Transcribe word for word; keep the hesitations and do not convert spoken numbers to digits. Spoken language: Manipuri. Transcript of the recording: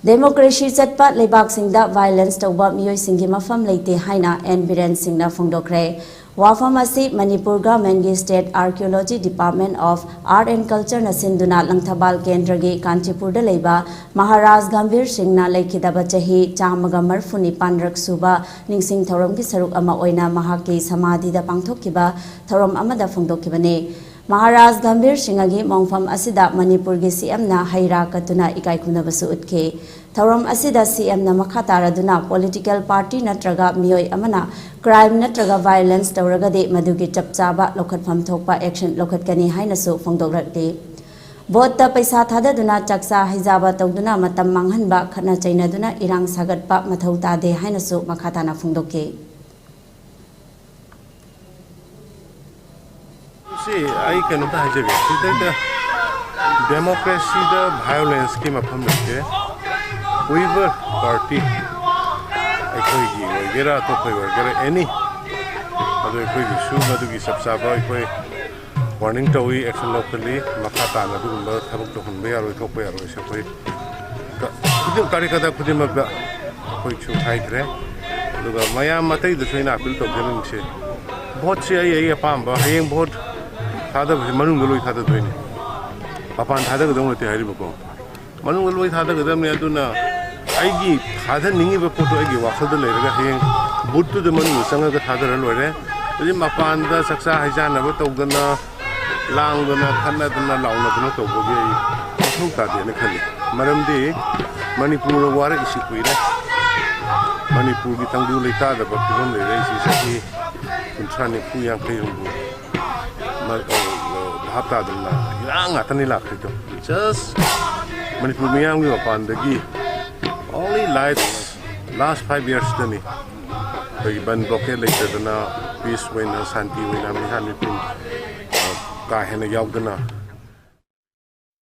ꯗꯦꯃꯣꯀ꯭ꯔꯦꯁꯤ ꯆꯠꯄ ꯂꯩꯕꯥꯛꯁꯤꯡꯗ ꯚꯥꯏꯑꯣꯂꯦꯟꯁ ꯇꯧꯕ ꯃꯤꯑꯣꯏꯁꯤꯡꯒꯤ ꯃꯐꯝ ꯂꯩꯇꯦ ꯍꯥꯏꯅ ꯑꯦꯟ ꯕꯤꯔꯦꯟ ꯁꯤꯡꯅ ꯐꯣꯡꯗꯣꯛꯈ꯭ꯔꯦ꯫ ꯋꯥꯐꯝ ꯑꯁꯤ ꯃꯅꯤꯄꯨꯔ ꯒꯚꯔꯟꯃꯦꯟꯠꯀꯤ state archaeology department of art and ꯀꯜꯆꯔꯅ ꯁꯤꯟꯗꯨꯅ ꯂꯪꯊꯕꯥꯜ ꯀꯦꯟꯗ꯭ꯔꯒꯤ ꯀꯥꯟꯆꯤꯄꯨꯔꯗ ꯂꯩꯕ ꯃꯍꯥꯔꯥꯖ ꯒꯝꯚꯤꯔ ꯁꯤꯡꯅ ꯂꯩꯈꯤꯗꯕ ꯆꯍꯤ ꯆꯥꯝꯃꯒ ꯃꯔꯤꯐꯨ ꯅꯤꯄꯥꯟꯔꯛ ꯁꯨꯕ ꯅꯤꯡꯁꯤꯡ ꯊꯧꯔꯝꯒꯤ ꯁꯔꯨꯛ ꯑꯃ ꯑꯣꯏꯅ ꯃꯍꯥꯛꯀꯤ ꯁꯃꯥꯙꯤꯗ ꯄꯥꯡꯊꯣꯛꯈꯤꯕ ꯊꯧꯔꯝ ꯑꯃꯗ ꯐꯣꯡꯗꯣꯛꯈꯤꯕꯅꯤ꯫ ꯃꯍꯥꯔꯥꯖ ꯒꯝꯚꯤꯔ ꯁꯤꯡꯍꯒꯤ ꯃꯣꯡꯐꯝ ꯑꯁꯤꯗ ꯃꯅꯤꯄꯨꯔꯒꯤ ꯁꯤ ꯑꯦꯝꯅ ꯍꯩ ꯔꯥ ꯀꯠꯇꯨꯅ ꯏꯀꯥꯏ ꯈꯨꯝꯅꯕꯁꯨ ꯎꯠꯈꯤ꯫ ꯊꯧꯔꯝ ꯑꯁꯤꯗ ꯁꯤ ꯑꯦꯝꯅ ꯃꯈꯥ ꯇꯥꯔꯗꯨꯅ ꯄꯣꯂꯤꯇꯤꯀꯦꯜ ꯄꯥꯔꯇꯤ ꯅꯠꯇ꯭ꯔꯒ ꯃꯤꯑꯣꯏ ꯑꯃꯅ ꯀ꯭ꯔꯥꯏꯝ ꯅꯠꯇ꯭ꯔꯒ ꯚꯥꯏꯑꯣꯂꯦꯟꯁ ꯇꯧꯔꯒꯗꯤ ꯃꯗꯨꯒꯤ ꯆꯞ ꯆꯥꯕ ꯂꯧꯈꯠꯐꯝ ꯊꯣꯛꯄ ꯑꯦꯛꯁꯟ ꯂꯧꯈꯠꯀꯅꯤ ꯍꯥꯏꯅꯁꯨ ꯐꯣꯡꯗꯣꯛꯂꯛꯂꯤ꯫ ꯚꯣꯠꯇ ꯄꯩꯁꯥ ꯊꯥꯗꯗꯨꯅ ꯆꯥꯛꯆꯥ ꯍꯩꯖꯥꯕ ꯇꯧꯗꯨꯅ ꯃꯇꯝ ꯃꯥꯡꯍꯟꯕ, ꯈꯠꯅ ꯆꯩꯅꯗꯨꯅ ꯏꯔꯥꯡ ꯁꯥꯒꯠꯄ ꯃꯊꯧ ꯇꯥꯗꯦ ꯍꯥꯏꯅꯁꯨ ꯃꯈꯥ ꯇꯥꯅ ꯐꯣꯡꯗꯣꯛꯈꯤ꯫ ꯁꯤ ꯑꯩ ꯀꯩꯅꯣꯝꯇ ꯍꯥꯏꯖꯒꯦ꯫ ꯁꯤꯗꯩꯗ ꯗꯦꯃꯣꯀ꯭ꯔꯦꯁꯤꯗ ꯚꯥꯏꯑꯣꯂꯦꯟꯁꯀꯤ ꯃꯐꯝ ꯂꯩꯇꯦ꯫ Whoever party, ꯑꯩꯈꯣꯏꯒꯤ ꯑꯣꯏꯒꯦꯔꯥ, ꯑꯇꯣꯞꯄꯒꯤ ꯑꯣꯏꯒꯦꯔꯥ, ꯑꯦꯅꯤ, ꯑꯗꯨ ꯑꯩꯈꯣꯏꯒꯤꯁꯨ ꯃꯗꯨꯒꯤ ꯆꯞ ꯆꯥꯕ ꯑꯩꯈꯣꯏ ꯋꯥꯔꯅꯤꯡ ꯇꯧꯏ, ꯑꯦꯛꯁꯟ ꯂꯧꯈꯠꯂꯤ꯫ ꯃꯈꯥ ꯇꯥꯅ ꯑꯗꯨꯒꯨꯝꯕ ꯊꯕꯛ ꯇꯧꯍꯟꯕ ꯌꯥꯔꯣꯏ, ꯊꯣꯛꯄ ꯌꯥꯔꯣꯏ꯫ ꯑꯩꯈꯣꯏ ꯀ-, ꯈꯨꯗꯤꯡ-, ꯀꯥꯔꯤꯀꯗ ꯈꯨꯗꯤꯡꯃꯛꯇ ꯑꯩꯈꯣꯏꯁꯨ ꯍꯥꯏꯈ꯭ꯔꯦ꯫ ꯑꯗꯨꯒ ꯃꯌꯥꯝ ꯑꯇꯩꯗꯁꯨ ꯑꯩꯅ ꯑꯄꯤꯜ ꯇꯧꯖꯅꯤꯡꯉꯤꯁꯦ, ꯚꯣꯠꯁꯦ ꯑꯩ, ꯑꯩ ꯑꯄꯥꯝꯕ, ꯍꯌꯦꯡ ꯚꯣꯠ ꯊꯥꯗꯕꯁꯦ ꯃꯅꯨꯡꯗ ꯂꯣꯏ ꯊꯥꯗꯗꯣꯏꯅꯤ, ꯃꯄꯥꯟ ꯊꯥꯗꯒꯗꯧ ꯅꯠꯇꯦ ꯍꯥꯏꯔꯤꯕꯀꯣ꯫ ꯃꯅꯨꯡꯗ ꯂꯣꯏ ꯊꯥꯗꯒꯗꯕꯅꯤ꯫ ꯑꯗꯨꯅ ꯑꯩꯒꯤ ꯊꯥꯗꯅꯤꯡꯉꯤꯕ ꯄꯣꯠꯇꯣ ꯑꯩꯒꯤ ꯋꯥꯈꯜꯗ ꯂꯩꯔꯒ ꯍꯌꯦꯡ ꯕꯨꯠꯇꯨꯗ ꯃꯅꯨꯡꯗ ꯆꯪꯉꯒ ꯊꯥꯗꯔ ꯂꯣꯏꯔꯦ꯫ ꯑꯗꯨꯗꯤ ꯃꯄꯥꯟꯗ ꯆꯥꯛꯆꯥ ꯍꯩꯖꯥꯟꯅꯕ ꯇꯧꯗꯅ, ꯂꯥꯡꯗꯅ, ꯈꯠꯅꯗꯅ, ꯂꯥꯎꯅꯗꯅ ꯇꯧꯕꯒꯤ ꯑꯩ ꯃꯊꯧ ꯇꯥꯗꯦꯅ ꯈꯜꯂꯤ꯫ ꯃꯔꯝꯗꯤ ꯃꯅꯤꯄꯨꯔ ꯋꯥꯔꯛꯏꯁꯤ ꯀꯨꯏꯔꯦ꯫ ꯃꯅꯤꯄꯨꯔꯒꯤ ꯇꯪꯗꯨ ꯂꯩꯇꯥꯗꯕ ꯐꯤꯕꯝ ꯂꯩꯔꯛꯏꯁꯤ ꯆꯍꯤ ꯀꯨꯟꯊ꯭ꯔꯥ, ꯅꯤꯐꯨ, ꯌꯥꯡꯈꯩ, ꯍꯨꯝꯐꯨ ꯃ-, ꯑ, ꯑ, ꯚꯥꯞ ꯇꯥꯗꯅ ꯏꯔꯥꯡ ꯉꯥꯛꯇꯅꯤ ꯂꯥꯛꯈ꯭ꯔꯤꯗꯣ꯫ Just ꯃꯅꯤꯄꯨꯔ ꯃꯤꯌꯥꯝꯒꯤ ꯃꯄꯥꯟꯗꯒꯤ only lives last five yearsꯇꯅꯤ꯫ ꯑꯩꯈꯣꯏꯒꯤ ꯕꯟ ꯕ꯭ꯂꯣꯀꯦꯠ ꯂꯩꯇꯗꯅ ꯄꯤꯁ ꯑꯣꯏꯅ, ꯁꯥꯟꯇꯤ ꯑꯣꯏꯅ ꯃꯤꯍꯥꯠ ꯃꯤꯄꯨꯟ, ꯑ, ꯀꯥ ꯍꯦꯟꯅ ꯌꯥꯎꯗꯅ